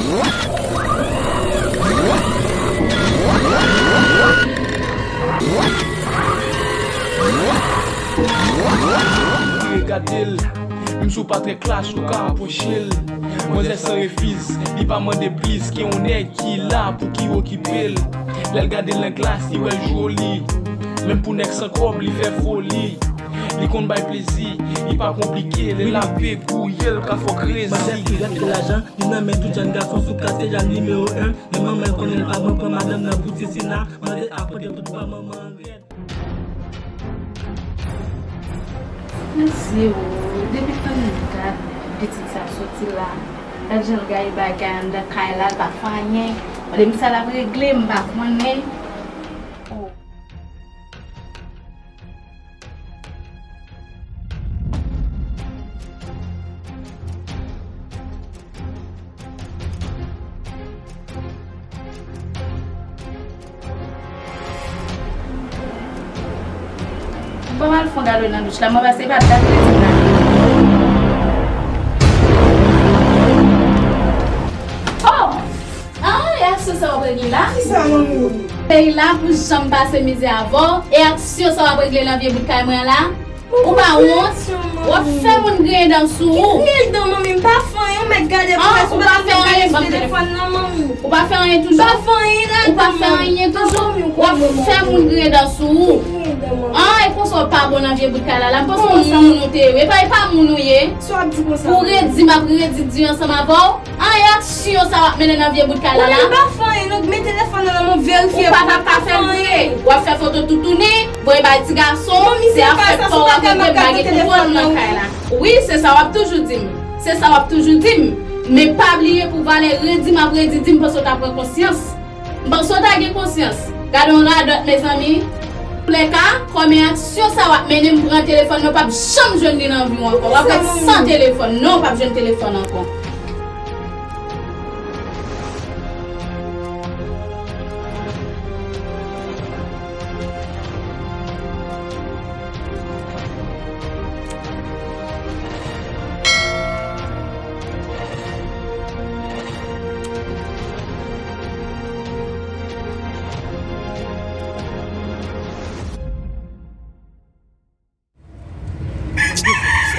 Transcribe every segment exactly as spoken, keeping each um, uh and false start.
Vire gade l, menm si w pa trè klas, ou ka apwoche l. Manzè san refiz, li pa mande plis ke yon nèg ki la pou ki okipe l. Lè l gade l nan glas, li wè l joli. Menm pou nèg san kòb, li fè foli. Li konn bay plezi, li pa konplike. Lè lape gouye l, ka fò krezi. Manzè ki rèd ke lajan, li nan men tout jèn gason sou katye a nimewo en. Men manman l konnen l pa bon, pran madanm nan pou ti Sina. Manzè ap pran tout pa manman rèd. Mesye o, depi tan m gad pitit sa soti la, gad jan l gaye bagay anndan kay la, l pa fè anyen. Mande m sa l ap regle, m pa konnen. O. Bon, m al fè yon gade nan douch la, mwen pase pa dat mwen di nan. Oh! Ah, e aksyon sa w ap regle la? Kisa, manmi? Peyi la pou janm pase mizè avè w, e aksyon sa w ap regle nan vye bout kay mwen an la? Ou pa wont? W ap fè moun griyen dan sou ou. Ki griyen dan, manmi? M pa fè anyen, ou mèt gade pou wè si w pa fè anyen, ban m telefòn nan, manmi. Ou pa fè anyen toujou? M pa fè anyen ladan, manmi. Ou pa fè anyen toujou? W ap fè moun griyen dan sou ou. Ki griyen dan, manmi? Ah, e konsa w pa bon nan vye bout kay la la. M panse yon moun ou te ye. E pa, e pa moun ou ye. Sa w ap di konsa? Pou redi, m ap redi di ansanm avè w. An, e aksyon sa w ap mennen nan vye bout kay la la? Ou pa fè anyen, non, men telefòn nan nan men w, verifye pou w pa fè vre. W ap fè foto toutouni, voye bay ti gason, se afè pa w a regle, m pa gen kontwòl nan kay la. Wi, se sa w ap toujou di m. Se sa w ap toujou di m. Men pa bliye pou valè redi m ap redi di m panse w ta pran konsyans. M panse w ta gen konsyans. Gade yon radòt, mezanmi. Antoulèka, kòm e aksyon sa w ap mennen, m pran telefòn nan, w p ap janm jwenn li nan vi w ankò. W ap ret san telefòn. Non, w p ap jwenn telefòn ankò.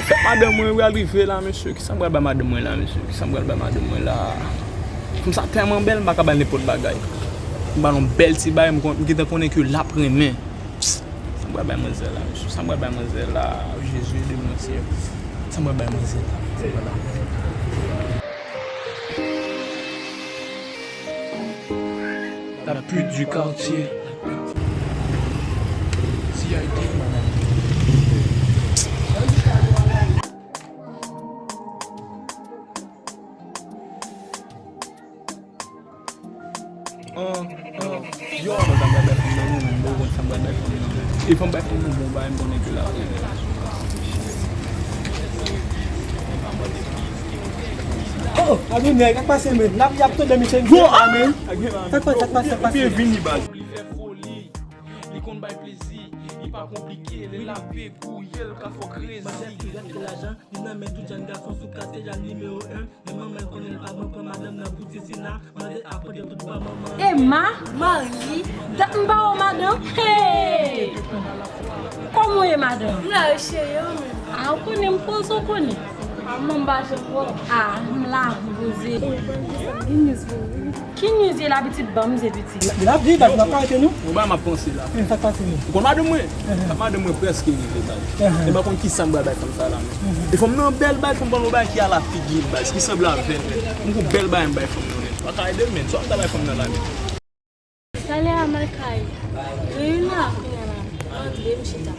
Fèt madanm mwen pral rive la, mesye. Kisa m pral bay madanm mwen la, mesye? Kisa m pral bay madanm mwen la? Fanm sa tèlman bèl, m pa ka ba l nenpòt bagay. M ba l yon bèl ti bagay, m kon-, m gentan konnen ke l ap renmen. Sa m pral bay manzè la, mesye? Sa m pral bay manzè la? Jezi, ede mwen, Senyè. Sa m pral bay manzè la? Sa m pral bay manzè la? La pute du quartier. An, an, yo, mwen pa bay fanm nan non, mwen, m pa konn sa m pral bay fanm nan. E fanm bay fanm nan bon bagay, m konnen ke l ap renmen. Oh, oh, Adounè, sa k pase, men? N ap, y ap tande misye, misye la, men. Sa k pase, sa k pase, sa k pase? Byenvini, baz. Li fè foli, li konn bay plezi, li pa konplike, lè l ap gouye l ka fè w krezi. Manzè ki rèd ke lajan, li nan men tout jèn gason sou katye a nimewo en. Men manman l konnen l pa bon, pran madanm nan pou ti Sina. Manzè ap pran tout pa manman. Emma? Marli? Dat m pa wè w, madanm. Hey! Kòman w ye, madanm? M la wi, cheri, e ou menm? A, ou konnen m poze, ou konnen. A, manman m pa janm wè w. A, m la, m poze. Ki news pou ou? Ki news ye la, pitit? Ban m, se pitit. L ap di, baz, l ap arete nou. Yon bagay m ap panse la. Sa k pase, menm? Ou konn madanm mwen? Sa madanm mwen prèske rive, baz. E m pa konn kisa m pral bay fanm sa la, menm. E fanm nan bèl, baz, fanm ban nou bagay ki ala figi l, baz, ki sanble avè l, menm. M gon bèl bagay m bay fanm nan, menm. Pa ka ede l, menm. Sa m ta bay fanm nan la, menm? Talè a m al kay Reina, kounye a la, m antre, m chita.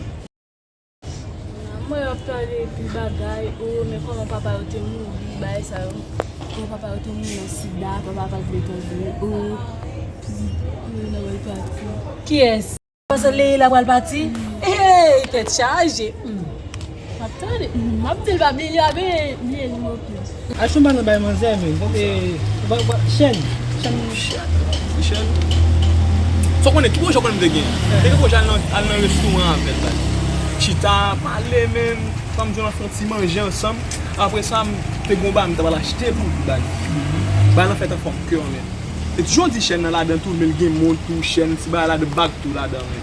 M wè yo ap pale epi bagay, o, men kòman papa yo te mouri, bagay sa yo. Kòman papa yo te mouri nan sida, papa pa t vle tande, o, pi, o, nan wè l pati. Kiyès? Panse Leila pral pati? Hey, tèt chaje. Hmm. M ap tande, hmm, m ap di l pa bliye, a, bliye, bliye li non plis. Achte yon banan bay manzè, men. Bon, e, ba, ba, chèn. Chèn. Chèn? Chèn? Sa w konnen, ki pwojè w konnen m te gen? M te gen pwojè al nan, al nan restoran avè l, baz. Chita, pale, men, fanm jwenn nan fè yon ti manje ansanm. Apre sa, m te gon bagay m ta pral achte pou li, baz. Bagay lan fèt an fòm kè w, men. E toujou di chèn nan ladan tou, men l gen mont tou, chèn, ti bagay ladan, bag tou ladan, men.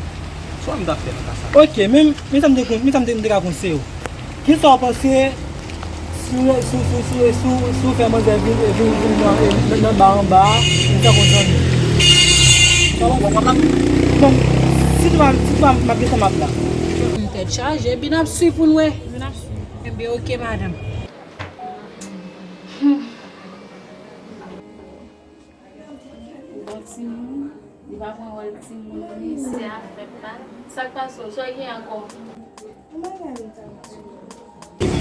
Sa w wè m t ap fè nan ka sa? Ok, men, men sa m te kon-, men sa m te, m te ka konseye w. Kisa w panse si w, si w, si w, si w, si w, si w fè manzè vin, vin, vin nan, nan, nan ba anba a, vin fè konn zanmi? Sa w panse? Bon, si tou m ap, si tou m ap, m ap desann m ap la. M tèt chaje, epi n ap swiv pou n wè. N ap swiv. Enben, ok, madanm. Hmm. Bon timoun, li pa pran wòl timoun li. Se afè pa l. Sa k pase w? Sa w gen ankò?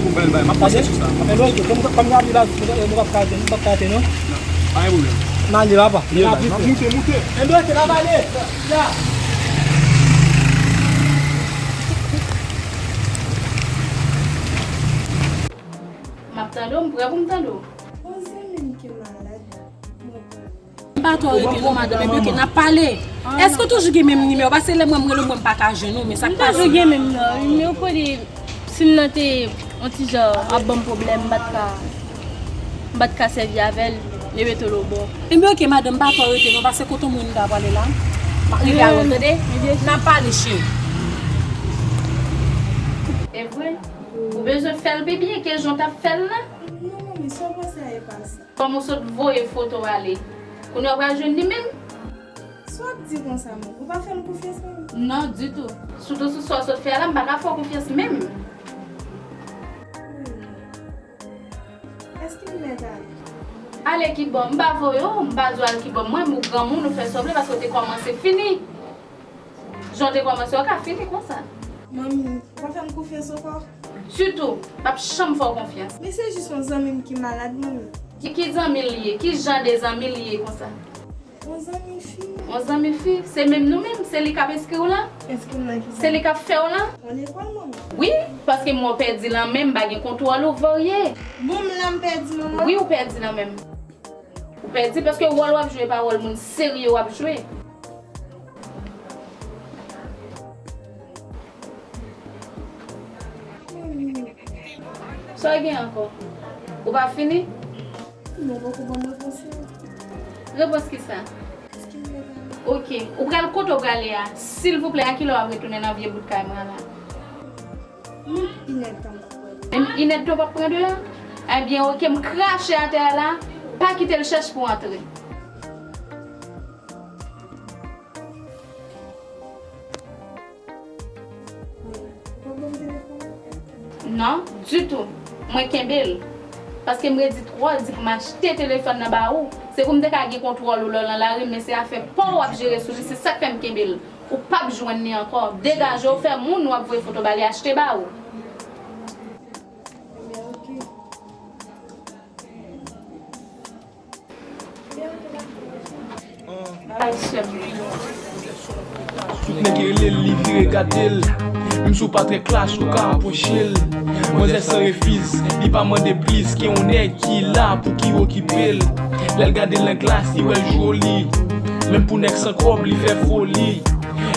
Ou bèl bay, m ap panse sou sa. Enben, ok, kòm, kòm n ap viv la, nou p ap ka, nou p ap ka te, non? Non, pa gen pwoblèm. N ale, papa. N ap viv. Moute, moute. Enben, ok, n ap ale. Ya. M ap tande w, m prè pou m tande w. Yon zanmi m ki malad, mwen pa. M pa twò rete non, madanm, epi ok, n ap pale. Èske w toujou gen menm nimewo? Paske lè mwen m rele w, mwen m pa ka jwenn ou, men sa k pase? M toujou gen menm nan, men ou konnen, sim nan te yon ti jan ap ban m pwoblèm, m pa t ka, m pa t ka sèvi avè l, li rete lòtbò. Enben, ok, madanm, m pa twò rete non, paske kote w mwen m ta prale la, m ap rive avè w, tande? N ap pale, cheri. E vre? Ou bezwen fè l pi byen ke jan w t ap fè l la? Non, manmi, sa w panse a e pa sa. Kòman w sot voye foto ale? Kounye a w pral jwenn li menm? Sa w ap di konsa, manmi? Ou pa fè m konfyans menm? Non, ditou. Sitou sou sa w sot fè a la, m pa ka fè w konfyans menm. Èske m mèt ale? Ale kibò? M pa voye w, m pa di w al kibò. Mwen, m ou granmoun, ou fè sa w vle, paske w te kòmanse fini. Jan w te kòmanse, w ka fini konsa. Manmi, ou pa fè m konfyans ankò? Ditou, m p ap janm fè w konfyans. Men se jis yon zanmi m ki malad, manmi. Ki, ki zanmi l ye? Ki jan de zanmi l ye konsa? Yon zanmi fi. Yon zanmi fi? Se menm nou menm? Se li k ap enskri w la? Enskri m nan ki sa? Se li k ap fè w la? Nan lekòl, manmi. Wi, paske mwen w pèdi lan men m, m pa gen kontwòl ou, vorye. Bon, m la m pèdi, manman. Wi, ou pèdi lan men m. Ou pèdi paske wòl w ap jwe pa wòl moun serye w ap jwe. Sa w gen ankò? Ou pa fini? Non, poko ban m repons lan. Repons kisa? Èske m mèt ale? Ok. Ou pral kote w prale a? Silvouplè, a kilè w ap retounen nan vye bout kay mwen la? Menm inèdtan m p ap pran de la. Menm inèdtan w p ap pran de la? Ebyen, ok, m krache atè a la. Pa kite l chèche pou antre. Non, ditou. Mwen kenbe l. Paske m redi twò di pou m achte telefòn nan ba ou. Se pou m te ka gen kontwòl ou lè w nan lari, men se afè pa w w ap jere sou li, se sa k fè m kenbe l. Ou p ap jwenn li ankò. Degaje w, fè moun w ap voye foto ba li achte ba ou. Ay, sè m. Tout nèg ki rele l, li vire gade l. Menm si w pa trè klas, ou ka apwoche l. Manzè san refiz, li pa mande plis. Gen yon nèg ki la pou ki okipe l. Lè l gade l nan glas, li wè l joli. Menm pou nèg san kòb, li fè foli.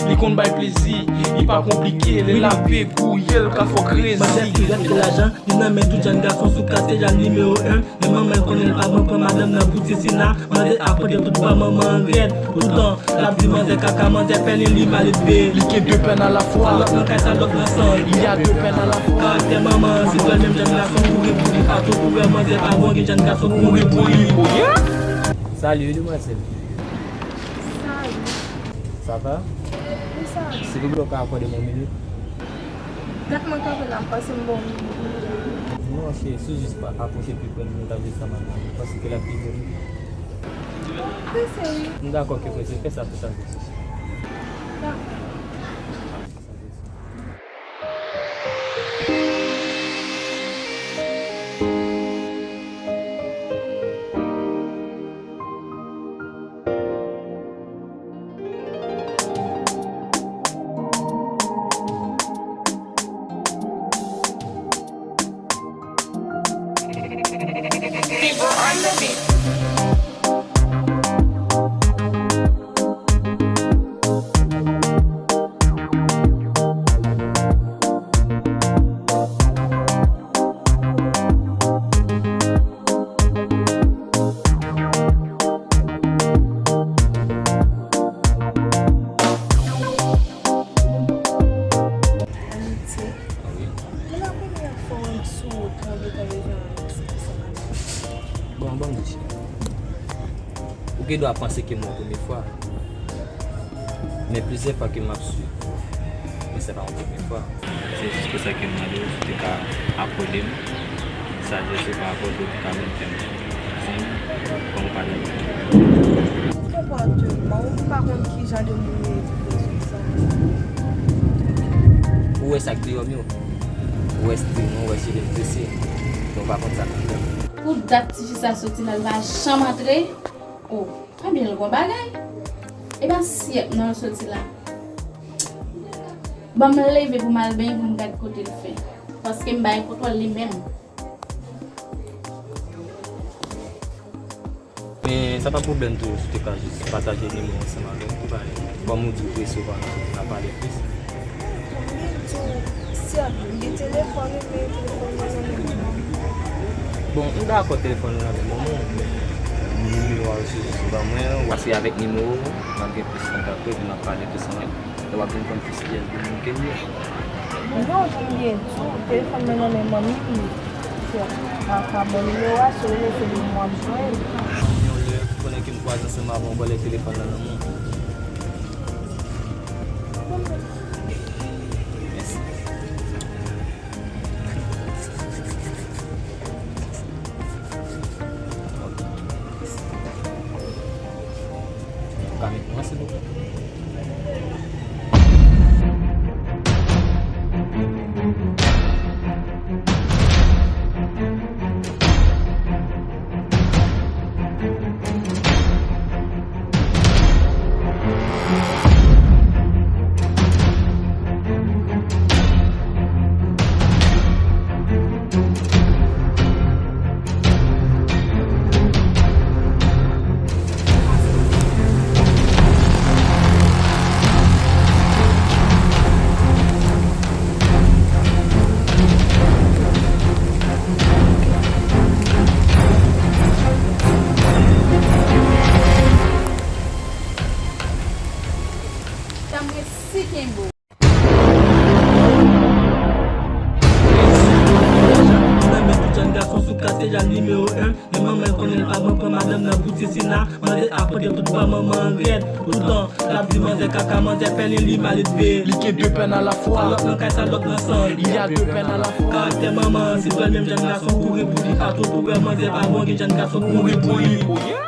Li konn bay plezi, li pa konplike. Lè l ap gouye l, ka fè w krezi. Manzè ki rèd ke lajan, li nan men tout jèn gason sou katye, jèn nimewo en. Men manman l konnen l pa bon, pran madanm nan pou ti sina. Manzè ap pran tout pa manman an rèd. Poutan, l ap di manzè kaka, manzè pèlen, li mal elve. Li gen de pèn alafwa. Sa lòt nan kay, sa lòt nan san. Il y a deux peines à la fois. Karaktè manman an, si twèl menm jèn gason kouri pou li, pa tou kouvè manzè pa bon, gen jèn gason kouri pou li. Salut, demwazèl. Salut. Ça va? Wi, sa va. Silvouplè, ou ka akòde m yon minit? Dat mwen kanpe la, m panse m ba w yon minit. Non, cheri, si w jis pa apwoche pi pre m, nou ta jis ansanm, m panse ke l ap pi byen. Prese wi. M dakò ke prese, fè sa, fè sa jis. Dakò. Gen dwa panse ke m wè w premye fwa. Men plizyè fwa ke m ap swiv. Men se pa yon premye fwa. Se jis pou sa ke m mande w si w te ka ap rele m. Sa je se pa rapò de w te ka menm fè m di m kòman w pale avèk mwen. Konpòteman, ou pa konn ki jan de moun ou ye tou, sou sa. Ou wè sa k deyò m yo. Ou wè stil mwen, ou wè cheve m trese. Men ou pa konn sa k anndan m. Pou dat tifi sa soti la, l pa janm antre. Oh, ebyen l gon bagay. E pa syèk non l soti la. Ban m leve pou m al benyen pou m gad kote l fè. Paske m bay kontwòl li menm. Men sa pa pwoblèm tou, si w te ka jis pataje nimewo ansanm avè m pou bay. Kòm ou di w prese, ou pa nan pale plis. Li di w, sè, m gen telefòn ou, men telefòn mwen nan men manman m. Bon, m dakò telefòn ou nan men manman w, men nimewo a osi jis ban mwen, w a se avèk nimewo w, m ap gen plis kontak ou, epi n ap pale plis anlè. Lè w ap vin konn plis kiyès de moun ke m ye. Non, jan m byen di w, telefòn mwen nan men manmi m ye. Sè, m a ka ba w nimewo a, si w rele, se li m w ap jwenn. Yon lè, pandan ke m kwaze ansanm avè w, vòlè telefòn nan nan men w. Mèsi. Ou ka met mwen, silvouplè? Sa mwen si kenbe w. Mwen renmen tout jèn gason sou katye a nimewo en. Men manman l konnen l pa bon pran madanm nan pou ti sina. Manzè ap pote tout bwa manman an rèd. Toutan, l ap di manzè kaka, manzè pèlen li mal elve. Li gen de pèn alafwa. Sa lòk nan kay, sa lòk nan san. Il y a deux peines à la fois. Karaktè manman an, si l wè l menm jèn gason kouri pou li, pa tou tou wè manzè pa bon, gen jèn gason kouri pou li.